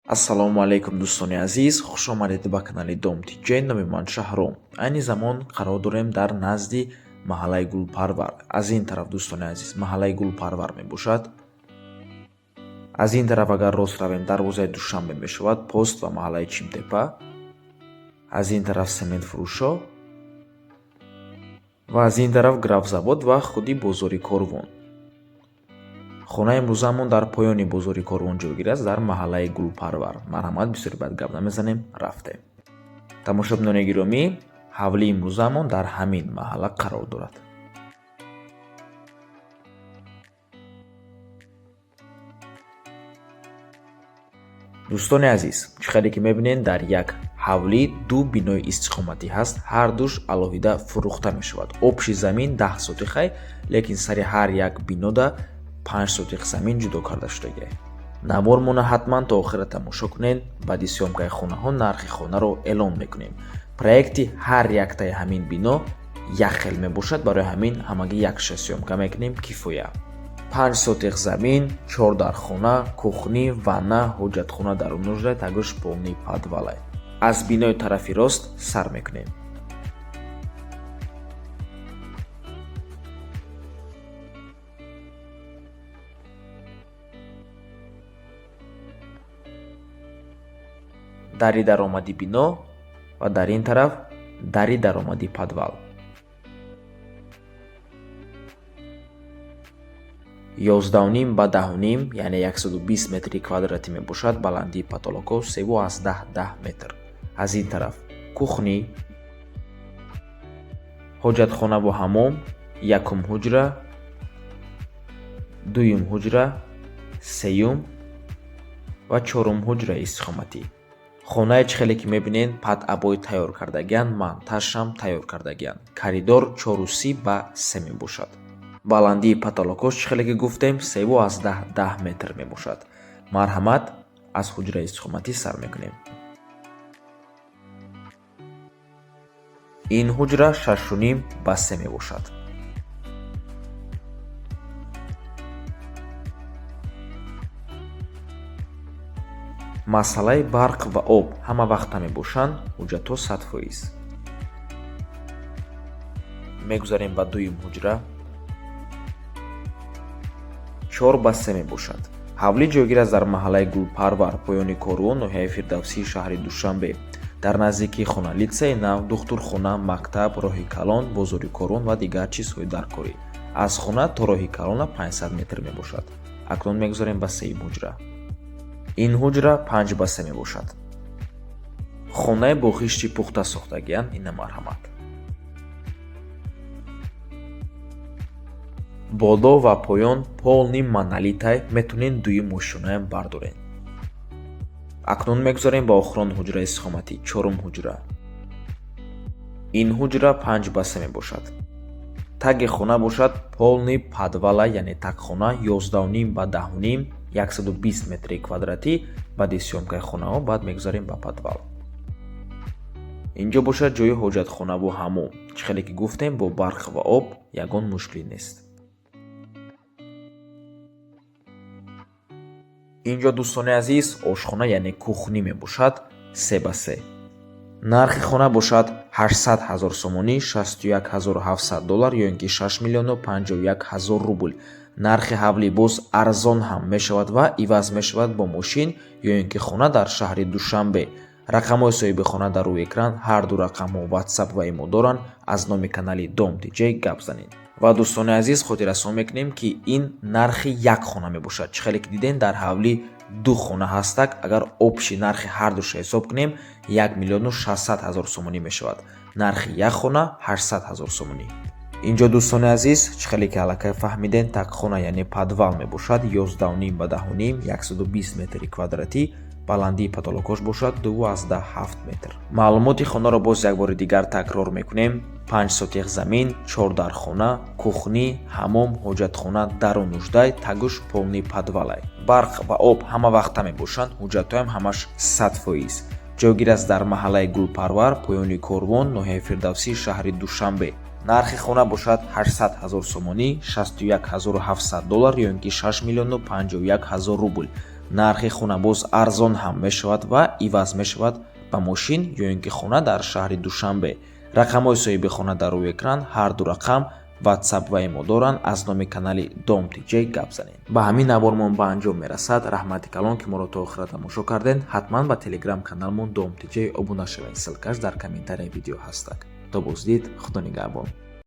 Ассалому алайкум, дӯстони азиз, хуш омадед ба канали Дом ТЖ. Номи ман Шаҳром. Айни замон қарор дорем дар назди маҳаллаи Гулпарвар. Аз ин тараф, дӯстони азиз, маҳаллаи Гулпарвар мебошад. Аз ин тараф агар рост равем, дарвозаи Душанбе мешавад, пост ва маҳаллаи Чимтепа. Аз ин тараф сементфурӯшҳо ва аз ин тараф графзавод ва худи бозори Корвон. Хонаи имрӯзаамон дар поёни бозори Корвон ҷойгир аст, дар маҳаллаи Гулпарвар. Марҳамат, бисёри баъд гап намезанем, рафтем. Тамошобинони гиромӣ, ҳавлии имрӯзаамон дар ҳамин маҳалла қарор дорад. Дӯстони азиз, чӣ хеле ки мебинед, дар як ҳавлӣ ду бинои истиқоматӣ ҳаст, ҳардуш алоҳида фурӯхта мешавад. Общий замин 10 сотихай, лекин сари ҳар як бинода 5 сотих замин ҷудо карда шудагиай. Навормона ҳатман то охира тамошо кунед. Баъди съёмкаи хонаҳо нархи хонаро эълон мекунем. Проекти ҳар яктаи ҳамин бино як хел мебошад, барои ҳамин ҳамагӣ якша съёмка мекунем, кифоя. 5 сотих замин, чор дархона, кухня, ванна, ҳоҷатхона дарунужда, тагуш полный подвалай. Аз бинои тарафи рост сар мекунем. Дари даромади бино ва дар ин тараф дари даромади подвал. 11.5 ба 10.5, яъне 120 метри квадратӣ мебошад. Баландии потолокҳо 3,1 метр. Аз ин тараф кухня, ҳоҷатхонаву ҳаммом, якум ҳуҷра, дуюм ҳуҷра, сеюм ва чорум ҳуҷраи истиқоматӣ. Хонае, чӣ хеле ки мебинед, под обои тайёр кардагианд, монтажшам тайёр кардагианд. Коридор 4.30 ба 3 мебошад. Баландии потолокҳош, чӣ хеле ки гуфтем, 3,1 метр мебошад. Марҳамат, аз ҳуҷраи истиқоматӣ сар мекунем. Ин ҳуҷра 6.5 ба 3 мебошад. Масъалаи барқ ва об ҳама вақта мебошанд, ҳуҷҷатҳо 100%. Мегузарем ба дуюм ҳуҷра, 4 ба 3 мебошад. Ҳавлӣ ҷойгир аст дар маҳаллаи Гулпарвар, поёни Корвон, ноҳияи Фирдавсии шаҳри Душанбе. Дар наздикии хона литсейи нав, духтурхона, мактаб, роҳи калон, бозори Корвон ва дигар чизҳои даркорӣ. Аз хона то роҳи калона 500 метр мебошад. Акнун мегузарем ба сеюм ҳуҷра. Ин ҳуҷра 5 ба 3 мебошад. Хонаи бо хишти пухта сохтагианд, ина марҳамат. Боло ва поён полный монолитай, метавонед дуюм ошёнаам бардоред. Акнун мегузарем ба охирон ҳуҷраи истиқоматӣ, чорум ҳуҷра. Ин ҳуҷра 5 ба 3 мебошад. Таги хона бошад полный подвала, яъне тагхона 11.5 ба 10.5, 120 метри квадратӣ. Баъди съёмкаи хонаҳо баъд мегузарем ба подвал. Инҷо бошад ҷои ҳоҷатхонаву ҳаммом. Чӣ хеле ки гуфтем, бо барқ ва об ягон мушкилӣ нест. Инҷо, дӯстони азиз, ошхона, яъне кухня мебошад, 3 ба 3. Нархи хона бошад 800 ҳазор сомонӣ, 61 700 доллар ё ин ки 6 миллиону 51 ҳазор рубл. Нархи ҳавлӣ боз арзон ҳам мешавад ва иваз мешавад бо мошин ё ин ки хона дар шаҳри Душанбе. Рақамҳои соҳиби хона дар рӯи экран, ҳарду рақамҳо Ватсап ва имо доранд. Аз номи канали Дом ТЖ гап занед. Ва, дӯстони азиз, хотиррасон мекунем, ки ин нархи як хона мебошад. Чӣ хеле ки дидем, дар ҳавлӣ ду хона ҳастак. Агар общий нархи ҳардуша ҳисоб кунем, 1 миллиону 600 ҳазор сомонӣ мешавад. Нархи як хона 800 ҳазор сомонӣ. Инҷо, дӯстони азиз, чӣ хеле ки аллакай фаҳмидем, тагхона, яъне подвал мебошад, 11.5 ба 10.5, 120 метри квадратӣ. Баландии потолокҳош бошад 2,7 метр. Маълумоти хонаро боз як бори дигар такрор мекунем: 5 сотих замин, чор дархона, кухня, ҳаммом, ҳоҷатхона дарунуждай, тагуш полный подвалай. Барқ ва об ҳама вақта мебошанд, ҳуҷҷатҳоям ҳамаш 100%. Ҷойгир аст дар маҳаллаи Гулпарвар, поёни Корвон, ноҳияи Фирдавсии шаҳри Душанбе. Нархи хона бошад 800 ҳазор сомонӣ, 61 700 доллар ё ин ки 6 миллиону 51 ҳазор рубл. Нархи хона боз арзон ҳам мешавад ва иваз мешавад ба мошин ё ин ки хона дар шаҳри Душанбе. Рақамҳои соҳиби хона дар рӯи экран, ҳар ду рақам WhatsApp ва имо доранд. Аз номи канали Дом ТЖ гап занед. Ба ҳамин навормон ба анҷом мерасад. Раҳмати калон, ки моро то охира тамошо кардед. Ҳатман ба телеграм каналмон Дом ТЖ обуна шавед, ссылка ш дар комментарияи видео ҳастак. То боздид, худо нигаҳбон.